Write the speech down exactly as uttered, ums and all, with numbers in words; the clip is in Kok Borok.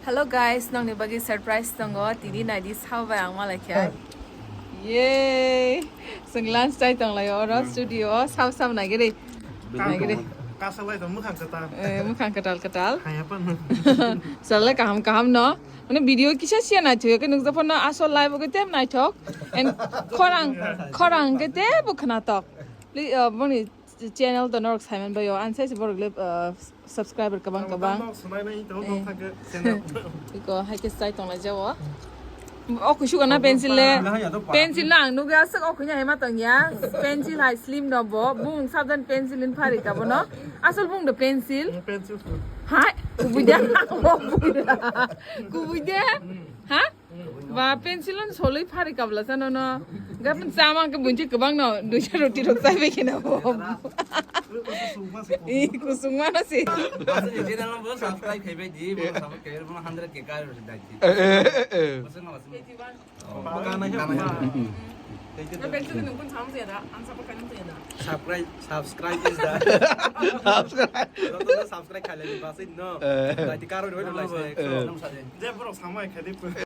Hello guys, nokni bagwi surprise tongo. Tini naidi sao bai ang malai khe. Yay! Swng lunch chai tong lai oro studio o sao sao nai giri. Nai giri. Kasalai tong mukhang katal. Eh, mukhang katal katal. Haya pan. Salai kaham kaham no. Mane video kisa sia naithok, ke nukjak phano asol live o ke tep naithok. And khorang, khorang ke tep khnatok. Please, uh, boni channel to norok Simon Bayo, ansai se borok le, uh, subscriber kabang kabang. Tamo sunai nai tamo Eh. Thangke channel. Iko hai ke sai tong lai jao. O kusuga na pencil le. Pencil na ang nugya sik o kunya hema tong ya. Pencil hai slim no bo. Bung sabdan pencil in phari ka bono. Asol bung do pencil. Pencil. Hai, kubuja. Kubuja. Ha? Ba pencil on soloi phari kabla sa nono. Gapin sama ke bunchi kebang no. Duja roti rok sai be kina bo. Ih, kusung mana sih? Asli channel mo subscribe khai bai di, mo subscribe khai mo hundred ke kar ro dai di. Eh, eh, eh, eh. Masuk na masuk. Bakana ya. Subscribe, subscribe is the Subscribe. Subscribe khai le ba sin no. Eh. Dai di kar ro dai di. Eh. Je bro samai khai di.